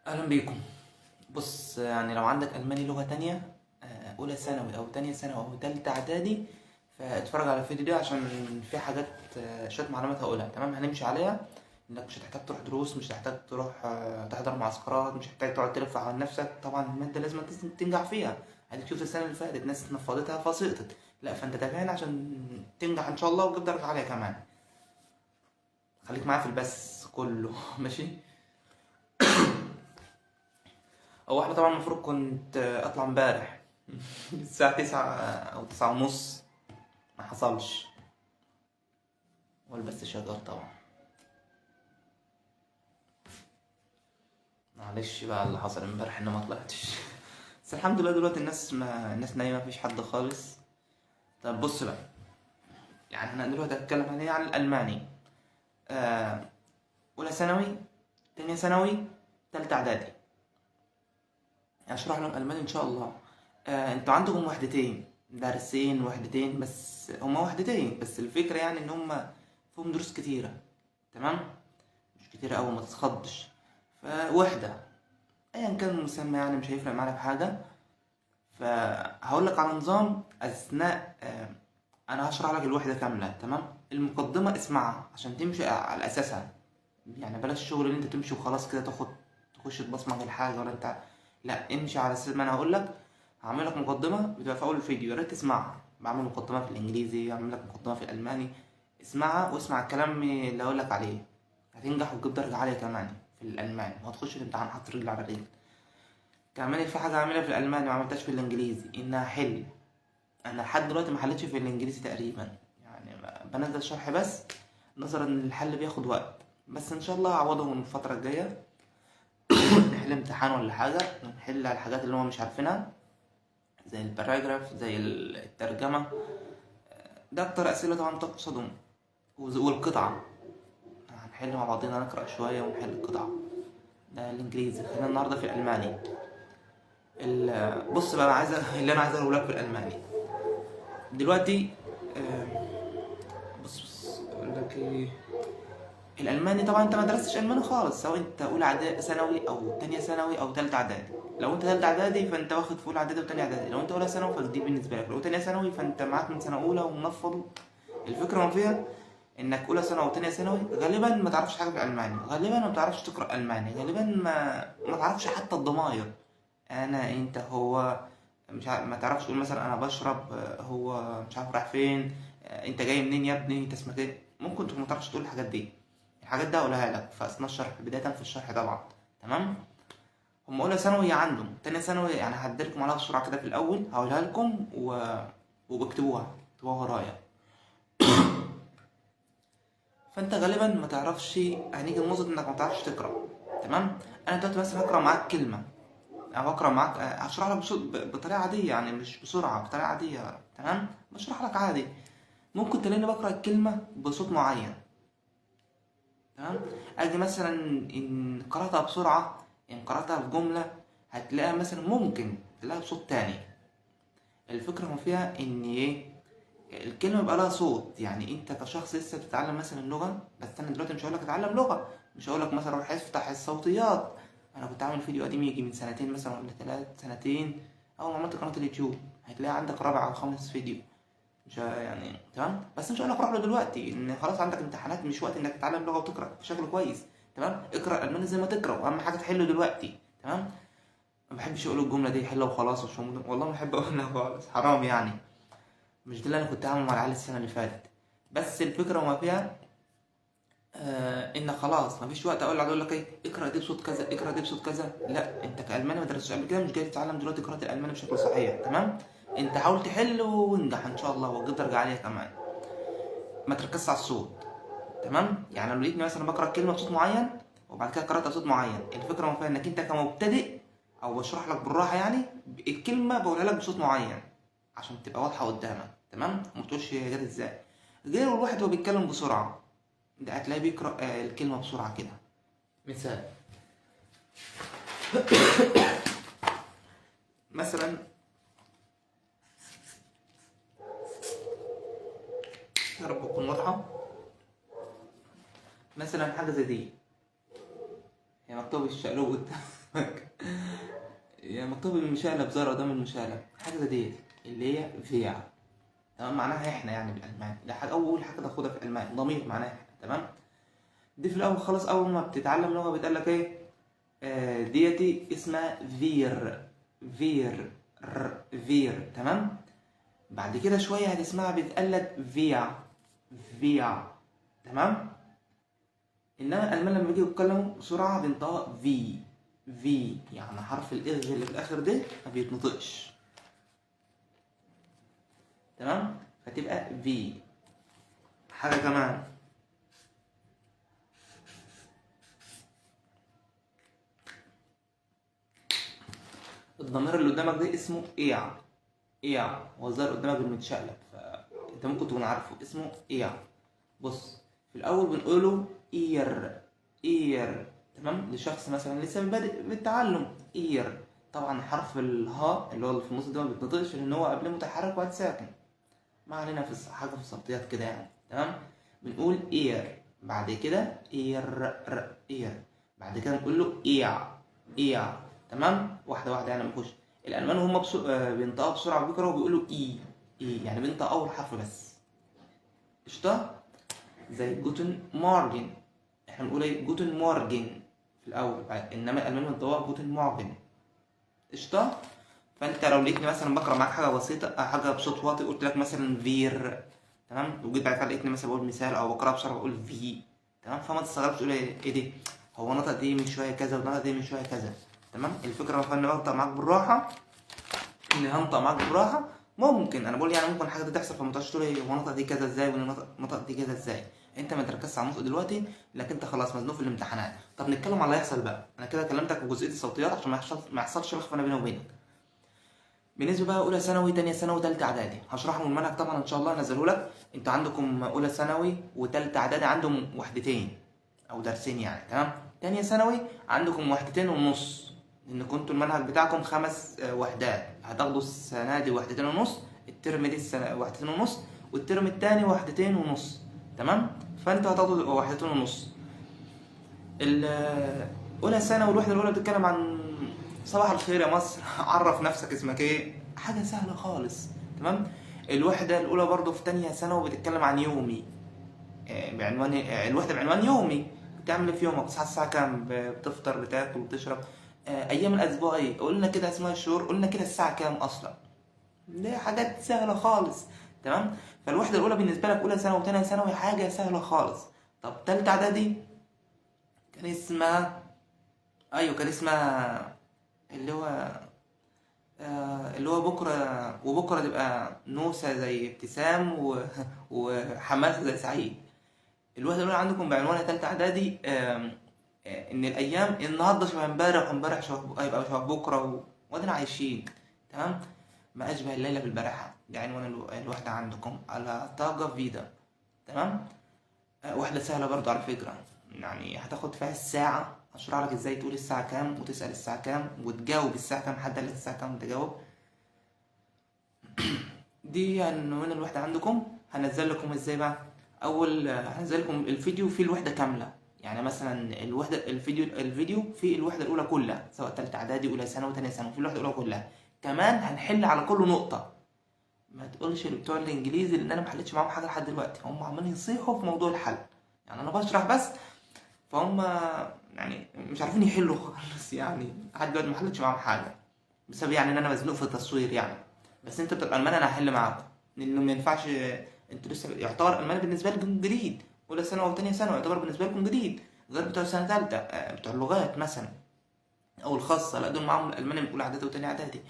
اهلا بيكم. بص، يعني لو عندك الماني لغة تانية، اولى ثانوي او تانية ثانوي او تالتة اعدادي، فاتفرج على الفيديو ده عشان في حاجات، شوية معلومات هقولها. تمام، هنمشي عليها. انك مش هتحتاج تروح دروس، مش هتحتاج تروح تحضر معسكرات، مش هتحتاج تقعد تلف على نفسك. طبعا المادة لازم تنجح فيها. هتشوف شفت السنة اللي فاتت ناس نفضتها فسقطت، لا، فانت تابعنا عشان تنجح ان شاء الله وتجيب درجة عالية كمان. خليك معايا في البث كله. ماشي. هو احنا طبعا المفروض كنت اطلع امبارح الساعة 9 او 9:30، ما حصلش، والبث شغال طبعا. معلش بقى اللي حصل امبارح ان ما طلعتش، بس الحمد لله دلوقتي الناس نايمة، مفيش حد خالص. طب بص بقى، يعني احنا دلوقتي هتكلم عن ايه؟ عن الالماني. اولى ثانوي، تانية ثانوي، تالتة اعدادي. هشرح لهم الماني ان شاء الله. انتوا عندكم وحدتين، درسين، وحدتين بس، هما وحدتين بس. الفكرة يعني ان هما فيهم دروس كتيرة، تمام؟ مش كتيرة أوي، ما تتخضش. فوحدة ايا كان المسمى يعني مش هيفرق معانا في حاجة. فهقول لك على نظام اثناء، انا هشرح لك الوحدة كاملة، تمام؟ المقدمة اسمعها عشان تمشي على اساسها، يعني بلاش الشغل اللي انت تمشي وخلاص كده تخش تبصمج الحاجة ولا انت، لا، امشي على اساس ما انا هقول لك. هعمل لك مقدمة بتبقى في اول الفيديو، يا ريت تسمعها. بعمل مقدمة في الانجليزي، بعمل لك مقدمة في الالماني، اسمعها واسمع الكلام اللي هقول لك عليه، هتنجح وتجيب درجة عالية كمان في الالماني، وهتخش الامتحان حاطط رجل على رجل. كمان في حاجة هعملها في الألماني ما عملتهاش في الإنجليزي، إنها حل. أنا لحد دلوقتي ما حلتش في الإنجليزي تقريبا، يعني بنزل شرح بس، نظرا إن الحل بياخد وقت، بس إن شاء الله هعوضهم الفترة الجاية. نحل امتحان ولا حاجة، نحل على الحاجات اللي هم مش عارفينها، زي الباراجراف، زي الترجمة. ده أكتر أسئلة طبعا تقصدهم، والقطعة هنحل مع بعضنا، نقرأ شوية ونحل القطعة. ده الإنجليزي. خلينا النهاردة في الألماني. بص بقى، أنا عايز اللي أنا عايز أقوله لك في الألماني دلوقتي. بص أقول لك إيه. الألماني طبعا أنت ما درستش ألماني خالص، سواء أنت أولى إعدادي ثانوي أو تانية ثانوي أو تالتة إعدادي. لو أنت تالتة إعدادي فأنت واخد في أولى إعدادي وتانية إعدادي. لو أنت أولى ثانوي فدي بالنسبة لك، لو تانية ثانوي فأنت معاك من سنة أولى ومنفضه. الفكرة ما فيها إنك أولى ثانوي وتانية ثانوي غالبا ما تعرفش حاجة في الألماني، غالبا ما بتعرفش تقرأ ألماني، غالبا ما تعرفش حتى الضماير، أنا، أنت، هو، مش عارف، ما تعرفش تقول مثلا أنا بشرب، هو مش عارف رايح فين، أنت جاي منين يا ابني، أنت اسمك إيه. ممكن تكون ما تعرفش تقول الحاجات دي. الحاجات دي هقولها لك في أثناء الشرح، بداية في الشرح طبعا، تمام؟ هم أولى ثانوي عندهم، تانية ثانوي يعني هديلكم عليها بسرعة كده في الأول، هقولها لكم وبكتبوها، اكتبوها ورايا. فأنت غالبا ما تعرفش، هنيجي لنقطة إنك ما تعرفش تقرأ، تمام؟ أنا دلوقتي مثلا هقرأ معاك كلمة، أو هقرأ معاك، هشرح لك بطريقة عادية، يعني مش بسرعة، بطريقة عادية، تمام؟ بشرح لك عادي. ممكن تلاقيني بقرأ الكلمة بصوت معين، تمام؟ أجي مثلا إن قرأتها بسرعة، إن قرأتها في جملة، هتلاقيها مثلا ممكن تلاقيها بصوت تاني. الفكرة ما فيها إن إيه؟ الكلمة بقى لها صوت. يعني أنت كشخص لسه بتتعلم مثلا اللغة، بس أنا دلوقتي مش هقولك اتعلم لغة، مش هقولك مثلا روح افتح الصوتيات. أنا كنت عامل فيديو قديم يجي من سنتين مثلا ولا 3 سنتين، أول ما عملت قناة اليوتيوب، هتلاقي عندك 4 أو 5 فيديو، مش يعني تمام. بس مش هقولك روح له دلوقتي، إن خلاص عندك امتحانات، مش وقت إنك تتعلم لغة وتقرأ بشكل كويس، تمام؟ اقرأ ألماني زي ما تقرأ، وأهم حاجة تحله دلوقتي، تمام؟ ما بحبش أقول الجملة دي حلوة وخلاص ومش مهم، والله ما بحب أقولها خالص، حرام يعني. مش ده اللي أنا كنت هعمله مع العيال السنة اللي فاتت. بس الفكرة وما فيها، إن خلاص مفيش وقت أقول لك إيه، اقرأ دي بصوت كذا، اقرأ دي بصوت كذا. لا، أنت كألماني ما درستش قبل كده، مش جاي تتعلم دلوقتي قراءة الألماني بشكل صحيح، تمام؟ أنت حاول تحل وانجح إن شاء الله وتجيب درجة عالية كمان. ما تركزش على الصوت، تمام؟ يعني لو لقيتني مثلا بقرأ كلمة بصوت معين وبعد كده قرأتها بصوت معين، الفكرة ما فيها إنك أنت كمبتدئ، أو بشرح لك بالراحة، يعني الكلمة بقولها لك بصوت معين عشان تبقى واضحة قدامك، تمام؟ وما تقولش هي جت إزاي. غير الواحد وهو بيتكلم بسرعة، ده هتلاقيه بيقرأ، الكلمة بسرعة كده. مثال مثلا، يا رب تكون واضحة. مثلا حاجة زي دي، هي مكتوب الشقلوب قدام. قدامك، يعني مكتوب المشقلب، ظهر قدام المشقلب حاجة زي ديت اللي هي wir، تمام؟ معناها احنا يعني بالالماني. ده حاجة اول حاجة تاخدها في الالماني، ضمير معناها احنا، تمام؟ دي في الاول خالص اول ما بتتعلم لغة بيتقال لك ايه؟ ديتي اسمها wir، wir، wir، تمام؟ بعد كده شوية هتسمعها بيتقال لك wir، wir، تمام؟ انما الالمان لما بيجوا يتكلموا بسرعة بينطقوا في، في، يعني حرف الاغ اللي في الاخر ده ما بيتنطقش، تمام؟ فتبقى في. حاجة كمان، الضمير اللي قدامك ده اسمه er، er، هو الظاهر قدامك بالمتشقلب فانت ممكن تكون عارفه، اسمه er. بص في الاول بنقوله ihr، ihr، تمام؟ لشخص مثلا لسه بادئ بالتعلم، ihr. طبعا حرف الهاء اللي هو اللي في النص ده ما بيتنطقش لان هو قبله متحرك وبعد ساكن، ما علينا في حاجة في الصوتيات كده يعني، تمام؟ بنقول ihr، بعد كده ihr، ihr، بعد كده نقول له er، er، تمام؟ واحدة واحدة يعني، ما نخش. الالمان هم بينطقوا بسرعة بيقراوا وبيقولوا اي، اي، يعني بينطق اول حرف بس، قشطه؟ زي guten Morgen، احنا بنقول ايه؟ guten Morgen في الاول، انما الالمان بينطقوها guten Morgen، قشطه؟ فانت لو لقيتني مثلا بقرا معاك حاجة بسيطة، حاجة بصوت واطي، قلت لك مثلا wir، تمام؟ وجيت بعد كده لقيتني مثلا بقول مثال او بقرا بسرعة بقول في، تمام؟ فما تستغربش تقول ايه دي، هو نطق دي من شوية كذا ونطق دي من شوية كذا، تمام؟ الفكرة ان انا بنطق معاك بالراحة، ان هنطق معاك بالراحة، ممكن انا بقول يعني ممكن حاجة دي تحصل، فما تقعدش تقول ايه هو نطق دي كذا ازاي ونطق دي كذا ازاي. انت ما تركزش على النطق دلوقتي، لكن انت خلاص مزنوق في الامتحانات. طب نتكلم على اللي هيحصل بقى. انا كده كلمتك في جزئية الصوتيات عشان ما يحصلش لخبطة بيني وبينك. بالنسبة بقى اولى ثانوي، ثانية ثانوي، ثالثة اعدادي، هشرحهم المنهج طبعا ان شاء الله، انزله لك. انتوا عندكم اولى ثانوي وثالثه اعدادي عندهم وحدتين او درسين يعني، تمام؟ ثانية ثانوي عندكم وحدتين ونص، لان كنتوا المنهج بتاعكم 5 وحدات، هتاخدوا السنة دي وحدتين ونص، الترم دي السنة وحدتين ونص، والترم الثاني وحدتين ونص، تمام؟ فانتوا هتاخدوا وحدتين ونص. اولى ثانوي والوحدة الاولى بتتكلم عن صباح الخير يا مصر، عرف نفسك، اسمك ايه، حاجة سهلة خالص، تمام؟ الوحدة الاولى برضو في ثانية ثانوي بتتكلم عن يومي، بعنوان الوحدة بعنوان يومي، بتعمل ايه في يومك، بتصحى الساعة كام، بتفطر، بتاكل، بتشرب، ايام الاسبوع ايه، قلنا كده اسماء الشهور، قلنا كده الساعة كام اصلا، دي حاجات سهلة خالص، تمام؟ فالوحده الاولى بالنسبة لك اولى ثانوي وثانيه ثانوي حاجة سهلة خالص. طب ثالثة اعدادي كان اسمها، ايوه كان اسمها اللي هو اللي هو بكره، وبكره تبقى نوسه زي ابتسام وحماسه زي سعيد. الوحدة الاولى عندكم بعنوان ثالثة اعدادي، ان الايام النهارده شبه امبارح، وامبارح شبه هيبقى شبه بكره، وادينا عايشين، تمام؟ ما اشبه الليلة بالبارحه، ده عنوان الوحدة عندكم على طاقة فيدا، تمام؟ واحدة سهلة برضو على فكرة، يعني هتاخد فيها الساعة، هشرح لك ازاي تقول الساعة كام وتسال الساعة كام وتجاوب الساعة كام، حد قال لك الساعة كام تجاوب. دي عنوان الوحدة عندكم. هنزل لكم ازاي بقى؟ اول هنزل لكم الفيديو فيه الوحدة كاملة، يعني مثلا الوحدة الفيديو فيه الوحدة الاولى كلها، سواء ثالثة اعدادي، اولى ثانوي، ثانية ثانوي، في الوحدة الاولى كلها. كمان هنحل على كل نقطة. ما تقولش لبتوع الانجليزي لان انا ما حلتش معاهم حاجة لحد دلوقتي، هم عمالين يصيحوا في موضوع الحل، يعني انا بشرح بس فهم يعني مش عارفين يحلوا خالص، يعني لحد دلوقتي ما حلتش معاهم حاجة بسبب يعني ان انا مزنوق في التصوير يعني. بس انتوا بتوع الالمان انا هحل معاكم، لانه ما ينفعش انتوا لسه يعتبر الالمان بالنسبة لكم جديد، اولى ثانوي او ثانية ثانوي يعتبر بالنسبة لكم جديد، غير بتوع سنة ثالثة، بتوع اللغات مثلا او الخاصة، لا دول معاهم الالماني من اولى اعدادي وثانيه اعدادي،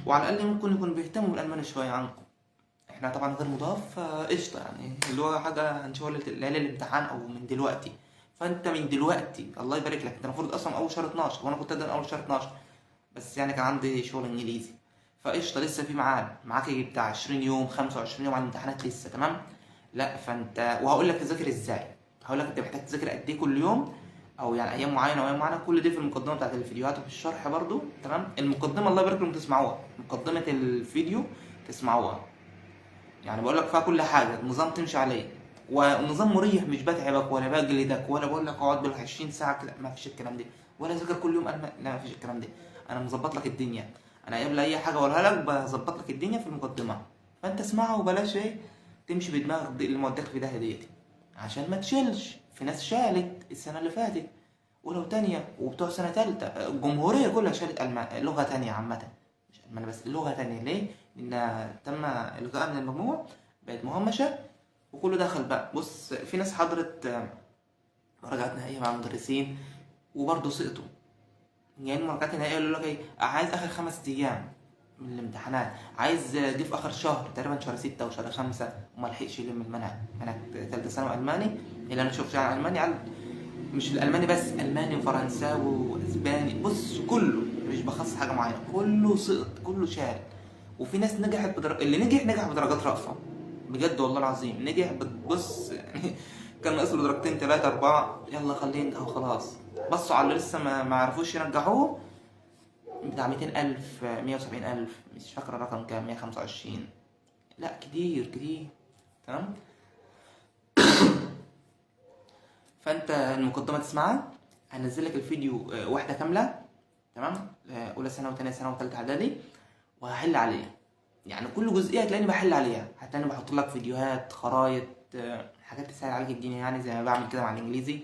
وعلى الاقل ممكن يكون بيهتموا بالالماني شوية عنكم. احنا طبعا غير مضاف، فقشطه يعني اللي هو حاجة هنشوفها ليالي الامتحان او من دلوقتي. فانت من دلوقتي الله يبارك لك، انت المفروض اصلا اول شهر 12، وانا كنت ابدا اول شهر 12، بس يعني كان عندي شغل انجليزي، فقشطه لسه في ميعاد معاك بتاع 20 يوم 25 يوم على الامتحانات لسه، تمام؟ لا فانت وهقول لك تذاكر ازاي، هقول لك انت محتاج تذاكر قد ايه كل يوم، او يعني ايام معينة وايام معينة، كل دي في المقدمة بتاعت الفيديوهات وفي الشرح برضو، تمام؟ المقدمة الله يبارك لكم تسمعوها، مقدمه الفيديو تسمعوها، يعني بقول لك فيها كل حاجة، النظام تمشي عليه، ونظام مريح، مش بتعبك ولا بجلدك ولا بقول لك اقعد بال 20 ساعة كده، ما فيش الكلام ده. ولا ذاكر كل يوم ألماني، لا ما فيش الكلام ده. انا مظبط لك الدنيا، انا قبل اي حاجة اقولها لك بظبط لك الدنيا في المقدمة. فانت اسمعها وبلاش ايه تمشي بدماغك دي اللي موديك في داهية ديت، عشان ما تشيلش. في ناس شالت السنة اللي فاتت ولو تانية، وبتوع سنة تالتة الجمهورية كلها شالت لغة تانية عامة، مش ألماني بس، لغة تانية. ليه؟ لأن تم إلغاءها من المجموع، بقت مهمشة وكله دخل بقى. بص، في ناس حضرت مراجعات نهائية مع المدرسين وبرضه سقطوا. يعني المراجعات النهائية يقولوا لك ايه؟ عايز آخر 5 أيام من الامتحانات، عايز جه في آخر شهر تقريبا، شهر 6 وشهر 5، وما لحقش يلم المنهج. منهج تالتة ثانوي ألماني اللي أنا شفته يعني، ألماني على مش الألماني بس، ألماني وفرنساوي وأسباني، بص كله، مش بخص حاجة معينة، كله سقط، كله شال. وفي ناس نجحت اللي نجح نجح بدرجات رأفة بجد والله العظيم، نجح بص يعني كان ناقص له درجتين 3 4، يلا خليه ينجح وخلاص. بصوا على اللي لسه ما عرفوش ينجحوه بتاع 200,000، 170,000، مش فاكر الرقم كام، 125، لا كتير كتير. تمام. فانت المقدمة تسمعها، هنزل لك الفيديو واحدة كاملة، تمام، اولى سنة وثانيه سنة وثالثه اعدادي، وهحل عليها. يعني كل جزئية هتلاقيني بحل عليها، هتلاقيني بحط لك فيديوهات، خرايط، حاجات تسهل عليك الدنيا، يعني زي ما بعمل كده مع الانجليزي.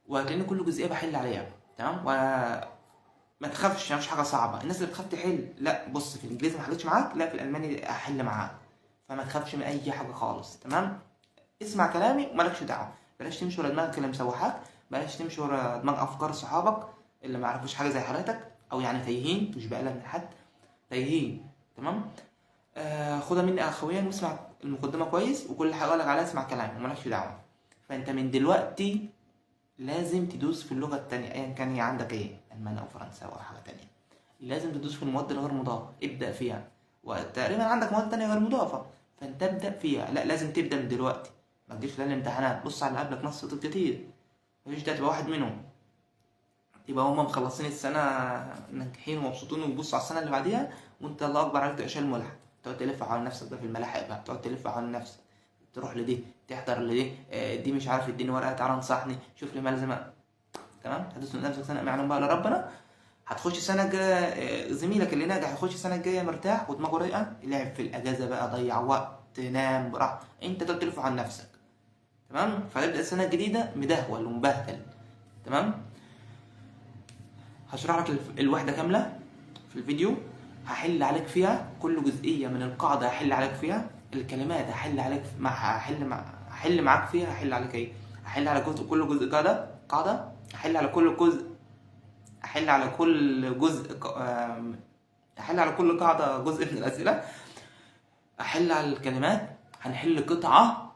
وهتلاقيني كل جزئية بحل عليها، تمام. وما تخافش، مفيش حاجة صعبة. الناس اللي بتخاف تحل، لا بص، في الانجليزي ما حلتش معاك، لا في الالماني احل معاك، فما تخافش من اي حاجة خالص، تمام. اسمع كلامي ومالكش دعوه، بلاش تمشي ورا دماغك اللي مسوحاك، بلاش تمشي ورا دماغ افكار صحابك اللي ما يعرفوش حاجة زي حالتك، او يعني تايهين، مش بقلل من حد، تايهين، تمام. خدها مني اخويا، واسمع المقدمة كويس، وكل حاجة اقول لك عليها اسمع كلامي ومالكش دعوه. فانت من دلوقتي لازم تدوس في اللغة التانية، ايا كان هي عندك ايه، الماني او فرنساوي او حاجة تانية، لازم تدوس في المواد الغير مضافة، ابدا فيها. وتقريبا عندك مواد تانية غير مضافة، فانت ابدا فيها، لا لازم تبدا من دلوقتي، ما تجيش للامتحانات. بص على اللي قبلك، ناس سقطت كتير، مفيش ده تبقى واحد منهم، يبقى هما مخلصين السنة ناجحين ومبسوطين، ويبصوا على السنة اللي بعديها وانت الله اكبر عليك تبقى شايل ملحق، تقعد تلف حوالين نفسك بقى في الملاحق بقى، تقعد تلف حوالين نفسك، تروح لدي، تحضر لدي، دي مش عارف اديني ورقة، تعالى انصحني، شوف لي ملزمة، تمام. هتسند نفسك سنة معلوم بقى لربنا، هتخش السنة الجاية، زميلك اللي ناجح هيخش السنة الجاية مرتاح ودماغه رايقة، لعب في الاجازة بقى، ضيع وقت، نام براحته، انت تقعد تلف عن نفسك، تمام. فهتبدا السنة الجديدة مدهول ومبهدل، تمام. هشرح لك الوحدة كاملة في الفيديو، هحل عليك فيها كل جزئية من القاعدة، هحل عليك فيها الكلمات، هحل عليك مع هحل مع هحل معاك فيها، هحل عليك ايه، هحل على جزء، كل جزء قاعدة، هحل على كل جزء، هحل على كل جزء، هحل على كل قاعدة جزء من الاسئلة، احل على الكلمات، هنحل قطعه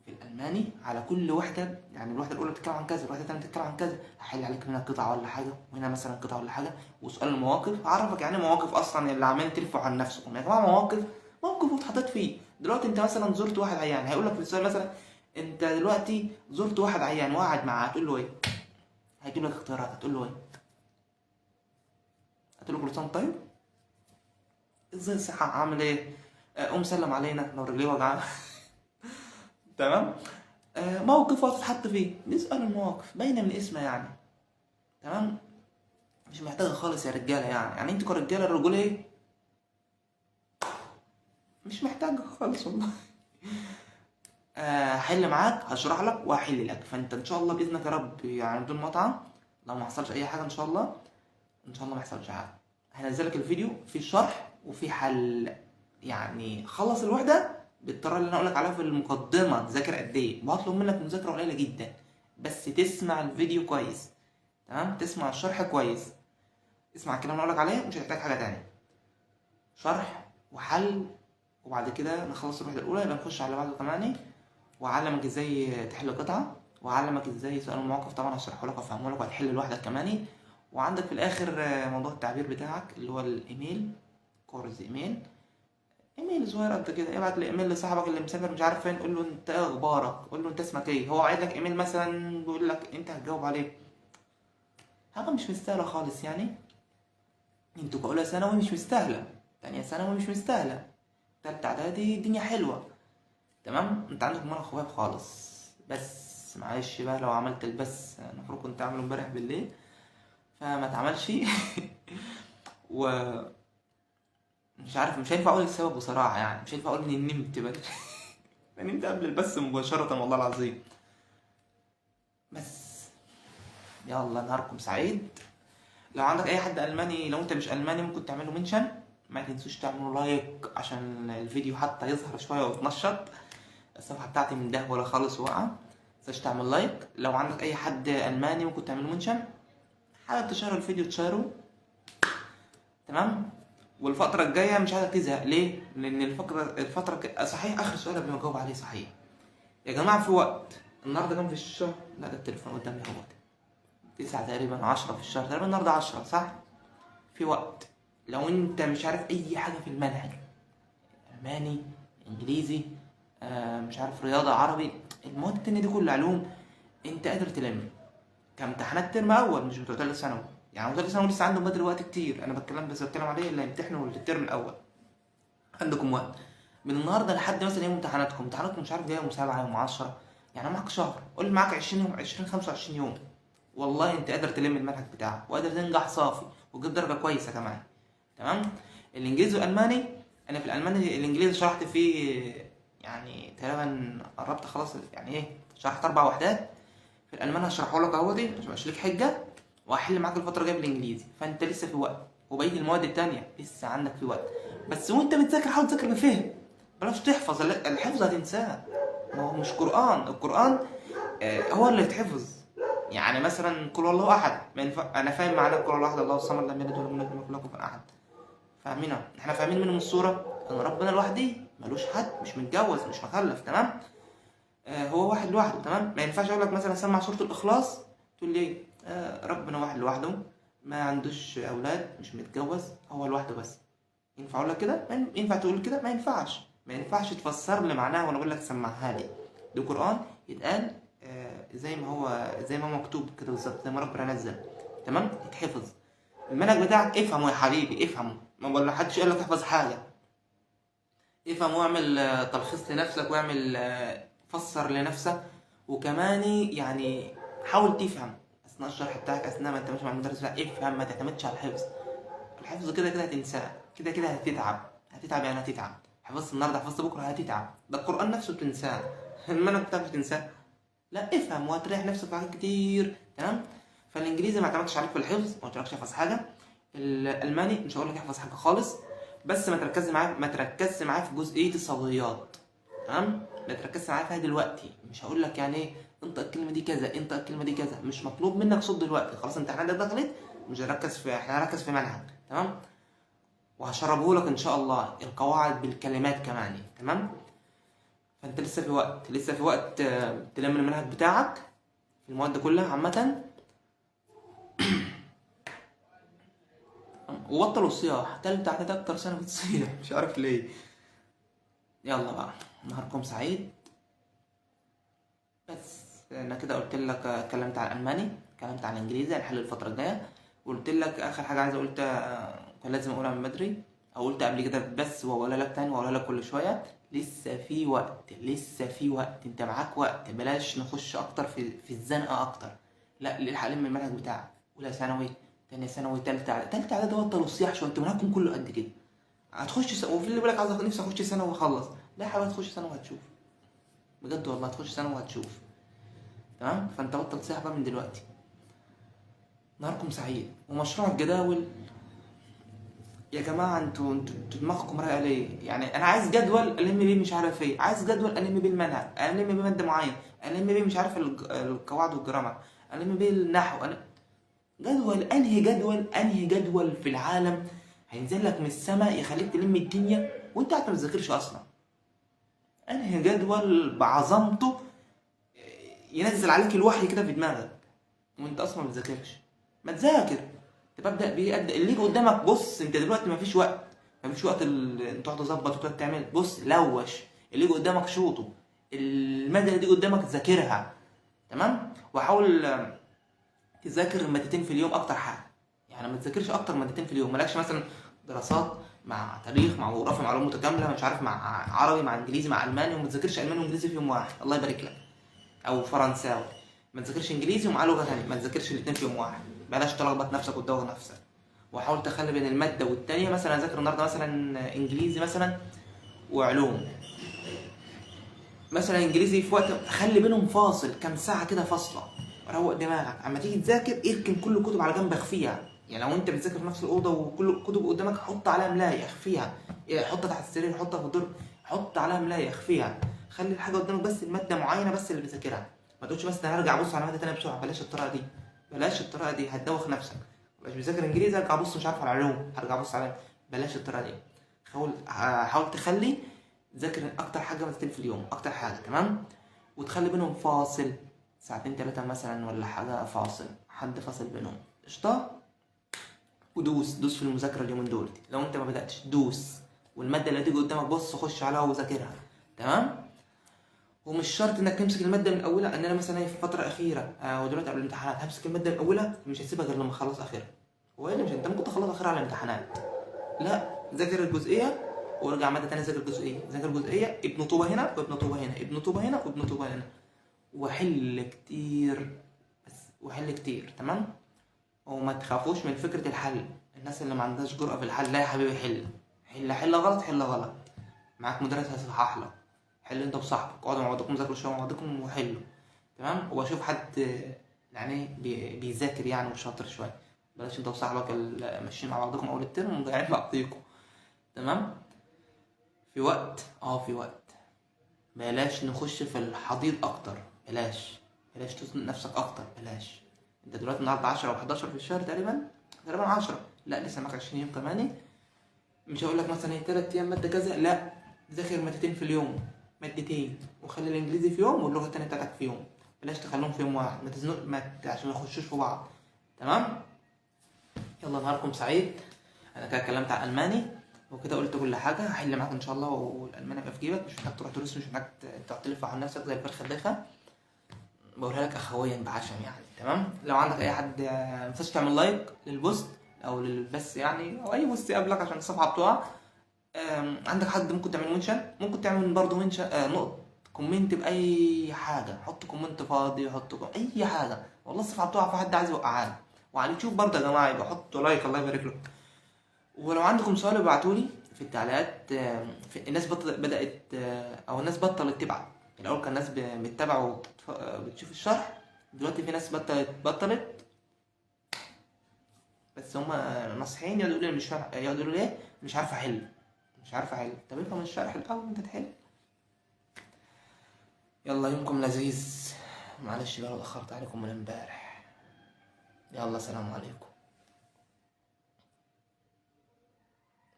في الالماني على كل وحده، يعني الوحدة الاولى بتتكلم عن كذا، الوحدة الثانية بتتكلم عن كذا، هحل عليك منها قطعه ولا حاجة، وهنا مثلا قطعه ولا حاجة، وسؤال المواقف، هعرفك يعني مواقف اصلا اللي عمالين تلفوا عن نفسكم يا جماعة. مواقف، موقف واتحطيت فيه دلوقتي. انت مثلا زرت واحد عيان، هيقول لك في السؤال مثلا انت دلوقتي زرت واحد عيان وقعد معاه، هتقول له ايه؟ هيجيب لك اختيارات، هتقول له ايه؟ هتقول له كل سنة طيب، ازاي الصحة، عامل ايه، قوم سلم علينا لو رجليه وجعانه، تمام. موقف وهتتحط فيه، نسأل المواقف باينة من اسمها يعني، تمام. مش محتاجه خالص يا رجاله، يعني انتوا كرجاله الرجولة ايه، مش محتاجه خالص والله. هحل معاك، هشرح لك وهحل لك. فانت ان شاء الله باذنك يا رب، يعني بدون مطعم، لو ما حصلش اي حاجة ان شاء الله، ان شاء الله ما يحصلش حاجة، هنزل لك الفيديو في شرح وفي حل. يعني خلص الوحدة بالطريقة اللي انا اقول لك عليها في المقدمة، تذاكر قد ايه، بطلب منك مذاكرة قليله جدا، بس تسمع الفيديو كويس، تمام، تسمع الشرح كويس، اسمع الكلام اللي اقول لك عليه، مش هتحتاج حاجة تانية، شرح وحل. وبعد كده نخلص الوحدة الاولى، يبقى نخش على بعده كمان، واعلمك ازاي تحل قطعه، واعلمك ازاي سؤال المواقف، طبعا هشرحه لك وافهمه لك وهتحل لوحدك كمان. وعندك في الاخر موضوع التعبير بتاعك اللي هو الايميل، كورس ايميل، ايميل صغير قد كده، ابعت الايميل لصاحبك اللي مسافر مش عارف فين، قول له انت ايه اخبارك، قول له انت اسمك ايه، هو عايز لك ايميل مثلا بيقول لك انت هتجاوب عليه. حاجة مش مستاهلة خالص يعني، انتوا كأولى ثانوي مش مستاهلة، تانية ثانوي مش مستاهلة، تالتة اعدادي الدنيا حلوة، تمام؟ انت عندك منهج خفيف خالص. بس معلش بقى، لو عملت البث المفروض كنت اعمله امبارح بالليل فما اتعملش. و مش عارف، مش هينفع اقول السبب بصراحة، يعني مش هينفع اقول اني نمت بدري. انا نمت قبل البث مباشرة والله العظيم. بس يلا نهاركم سعيد. لو عندك اي حد الماني، لو انت مش الماني ممكن تعمله mention. ما تنسوش تعملوا like عشان الفيديو حتى يظهر شوية ويتنشط. الصفحة بتاعتي مدهوره خالص واقعه. ما تنساش تعمل like. لو عندك اي حد الماني ممكن تعمله mention. حابب تشير الفيديو تشيره، تمام؟ والفترة الجاية مش عايزك تزهق. ليه؟ لان الفترة صحيح. اخر سؤال قبل ما اجاوب عليه، صحيح يا جماعة، في وقت النهارده كام في الشهر؟ لا ده التليفون قدامي اهو، 9 تقريبا، 10 في الشهر تقريبا، النهارده 10 صح؟ في وقت لو انت مش عارف اي حاجة في المنهج، الماني، انجليزي، مش عارف رياضة، عربي، المواد التانية دي كلها علوم، انت قادر تلم كامتحانات ترم اول، مش بتوع تالت ثانوي. يعني تالت ثانوي لسه عندهم بدري وقت كتير، انا بتكلم بس بتكلم عليه اللي هيمتحنوا الترم الاول. عندكم وقت من النهارده لحد مثلا يوم امتحاناتكم. امتحاناتكم مش عارف جاية يوم 7 يوم 10، يعني معاك شهر، قول معاك 20 يوم، 20 25 يوم، والله انت قادر تلم المنهج بتاعك وقادر تنجح صافي وتجيب درجه كويسة كمان، تمام؟ الانجليزي والالماني، انا في الالماني الانجليزي شرحت فيه يعني تقريبا قربت خلاص، يعني ايه، شرحت 4 وحدات. في الالماني هشرحه لك اهوتي عشان ميبقاش ليك حجه، وهحل معاك الفترة الجاية بالانجليزي، فانت لسه في وقت، وبقية المواد التانية لسه عندك في وقت. بس وانت بتذاكر حاول تذاكر بفهم، بلاش تحفظ، الحفظ هتنساه، ما هو مش قران، القران هو اللي يتحفظ. يعني مثلا قل الله احد، ما ينفع، انا فاهم معنى قل الله احد، الله الصمد لم يلد ولم يولد ولم يكن له كفوا احد، فاهمينها؟ احنا فاهمين من الصورة ان ربنا لوحده ملوش حد، مش متجوز، مش مخلف، تمام؟ هو واحد لوحده، تمام؟ ما ينفعش اقول لك مثلا سمع سورة الاخلاص تقول لي ربنا واحد لوحده، ما عندوش اولاد، مش متجوز، هو لوحده بس. ينفع اقول لك كده؟ ينفع تقول كده؟ ما ينفعش، ما ينفعش تفسر لي معناها وانا اقول لك سمعها لي. ده قران يتقال زي ما هو، زي ما هو مكتوب كده بالظبط، زي ما ربنا نزل، تمام؟ يتحفظ. المنهج بتاعك افهمه يا حبيبي، افهمه، ما بقول لحدش يقول لك احفظ حاجة، افهم واعمل تلخيص لنفسك، واعمل فسر لنفسك، وكمان يعني حاول تفهم اثناء الشرح بتاعك، اثناء ما انت ماشي مع المدرس، لا افهم، ما تعتمدش على الحفظ. الحفظ كده كده هتنساه، كده كده هتتعب، هتتعب يعني هتتعب. حفظت النهارده حفظت بكره هتتعب، ده القرآن نفسه بتنساه، المنهج بتاعك بتنساه. لا افهم وهتريح نفسك في حاجات كتير، تمام؟ فالانجليزي ما اعتمدتش عليك في الحفظ، ما قلتلكش احفظ حاجة. الالماني مش هقول لك احفظ حاجة خالص، بس ما تركزش معايا، ما تركزش معايا في جزئية الصوتيات، تمام؟ ما تركزش معايا فيها دلوقتي، مش هقول لك يعني ايه انطق الكلمة دي كذا، انطق الكلمة دي كذا، مش مطلوب منك صوت دلوقتي، خلاص امتحاناتك دخلت، مش هنركز في، احنا هنركز في منهج، تمام؟ وهشربه لك ان شاء الله القواعد بالكلمات كمان، تمام؟ فانت لسه في وقت، لسه في وقت تلم المنهج بتاعك في المواد كلها عامة. وبطلوا الصياح، تالتة اعدادي اكتر سنة بتصيح، مش عارف ليه. يلا بقى نهاركم سعيد. بس انا كده قلت لك، اتكلمت عن الالماني، اتكلمت عن الانجليزي، هنحل الفترة الجاية، وقلت لك اخر حاجة عايز قلت كان لازم اقولها من بدري، او قلت قبل كده بس واقولها لك تاني واقولها لك كل شوية، لسه في وقت، لسه في وقت، انت معاك وقت، بلاش نخش اكتر في الزنقة اكتر، لا الحق لم المنهج بتاعك، اولى ثانوي، تانية ثانوي، تالتة اعدادي، تالتة اعدادي بطلوا الصياح شوية، انتوا منهجكم كله قد كده، هتخش وفي اللي بيقول لك عايز نفسي اخش ثانوي واخلص، لا يا حبيبي هتخش ثانوي وهتشوف، بجد والله هتخش ثانوي وهتشوف، تمام؟ فانت بطل صياح بقى من دلوقتي. نهاركم سعيد. ومشروع الجداول يا جماعة، انتوا دماغكم رايقة ليه؟ يعني انا عايز جدول الم بيه مش عارف ايه، عايز جدول الم بيه المنهج، الم بيه مادة معينة، الم بيه مش عارف القواعد والجرامر، الم بيه النحو، جدول، انهي جدول، انهي جدول في العالم هينزل لك من السماء يخليك تلم الدنيا وانت قاعد ما بتذاكرش اصلا؟ انهي جدول بعظمته ينزل عليك الوحي كده في دماغك وانت اصلا ما بتذاكرش؟ ما تذاكر، طب ابدا بايه؟ ابدا اللي يجي قدامك. بص انت دلوقتي مفيش وقت، مفيش وقت تقعد تظبط وتقعد تعمل، بص لوش اللي يجي قدامك شوطه، المادة دي قدامك تذاكرها، تمام؟ وحاول تذاكر مادتين في اليوم اكتر حاجة، يعني ما تذاكرش اكتر مادتين في اليوم، مالكش مثلا دراسات مع تاريخ، مع جغرافيا، مع علوم متكاملة، مش عارف مع عربي، مع انجليزي، مع الماني. وما تذاكرش الماني وانجليزي في يوم واحد، الله يبارك لك، او فرنساوي. ما تذاكرش انجليزي ومع لغة ثانية، ما تذاكرش الاثنين في يوم واحد. بلاش تلخبط نفسك وتدوخ نفسك، وحاول تخلي بين المادة والتانية. مثلا اذاكر النهارده مثلا انجليزي مثلا وعلوم، مثلا انجليزي في وقت، خلي بينهم فاصل كام ساعة كده، فاصلة، روق دماغك. اما تيجي تذاكر اركن كل الكتب على جنب، اخفيها. يعني لو انت بتذاكر في نفس الاوضة وكل الكتب قدامك، حط عليها ملايه اخفيها، يعني حطها تحت السرير، حطها في الدرج، حط عليها ملايه اخفيها. خلي الحاجة قدامك بس، المادة معينة بس اللي بتذاكرها. ما تقولش بس انا هرجع ابص على مادة ثانية بسرعة، بلاش الطريقة دي، بلاش الطريقة دي، هتدوخ نفسك. مش بذاكر انجليزي ارجع ابص مش عارف على علوم، هرجع ابص على، بلاش الطريقة دي. حاول تخلي ذاكر اكتر حاجة مادتين في اليوم، اكتر حاجة، تمام؟ وتخلي بينهم فاصل ساعتين ثلاثة مثلا ولا حاجة، فاصل، حد فاصل بينهم، قشطه. ودوس دوس في المذاكرة اليومين دول، لو انت ما بداتش دوس، والمادة اللي هتيجي قدامك بص خش عليها وذاكرها، تمام؟ ومش شرط انك تمسك المادة من اولها. ان انا مثلا في الفترة الاخيرة ودلوقتي قبل الامتحانات همسك المادة من اولها، مش هسيبها غير لما اخلص اخرها. هو ايه اللي مش انت ممكن تخلص اخرها على الامتحانات؟ لا، ذاكر الجزئية وارجع مادة ثانية، ذاكر جزئية، ذاكر جزئية، ابن طوبة هنا وابن طوبة هنا، ابن طوبة هنا وابن طوبة هنا، وحل كتير بس، وحل كتير، تمام؟ وما تخافوش من فكرة الحل. الناس اللي ما عندهاش جرأة في الحل، لا يا حبيبي، حل حل حل غلط، حل غلط، معاك مدرس هيصحح لك، حل انت وصاحبك، اقعدوا مع بعضكم، ذاكروا شوية مع بعضكم وحلوا، تمام؟ واشوف حد يعني بيذاكر يعني وشاطر شوية، بلاش انت وصاحبك اللي ماشيين مع بعضكم اول الترم ومضيعين بعضيكم، تمام؟ في وقت، في وقت، بلاش نخش في الحضيض اكتر، بلاش بلاش تزنق نفسك اكتر، بلاش. انت دلوقتي النهارده 10 او 11 في الشهر تقريبا، تقريبا 10، لا لسه معاك 20 يوم كمان. مش هقول لك مثلا ايه 3 ايام مادة كذا، لا، ذاكر مادتين في اليوم، مادتين، وخلي الانجليزي في يوم واللغة التانية بتاعتك في يوم، بلاش تخليهم في يوم واحد، ما تزنق، ما عشان ما يخشوش في بعض، تمام؟ يلا نهاركم سعيد. انا كده اتكلمت على الالماني وكده قلت كل حاجة، هحل معاك ان شاء الله، والالماني هيبقى في جيبك، مش محتاج تروح دروس، مش محتاج تقعد تلف على نفسك زي الفرخه الدايخه، بقولها لك اخويا بعشم يعني، تمام؟ لو عندك اي حد، ما تنساش تعمل like لل post او للبث يعني، او اي post يقابلك عشان الصفحة بتقع. عندك حد ممكن تعمل mention، ممكن تعمل برضه mention، نقط comment باي حاجة، حط comment فاضي، حط اي حاجة، والله الصفحة بتقع في حد عايز يوقعها لي. وعلى اليوتيوب برضه يا جماعة يبقى حطوا like، الله يبارك لكم. ولو عندكم سؤال ابعتولي في التعليقات. الناس بدأت، او الناس بطلت تبعت. الاول كان الناس بتتابع وبتشوف الشرح، دلوقتي في ناس بطلت، بس هما ناصحين يقعدوا يقولوا لي مش فاهم، يقعدوا يقولوا لي مش عارف احل، مش عارف احل. طب افهم الشرح الاول انت تحل. يلا يومكم لذيذ، معلش بقى لو اتاخرت عليكم من امبارح. يلا سلام عليكم.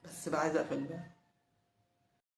بس بقى عايز اقفل بقى.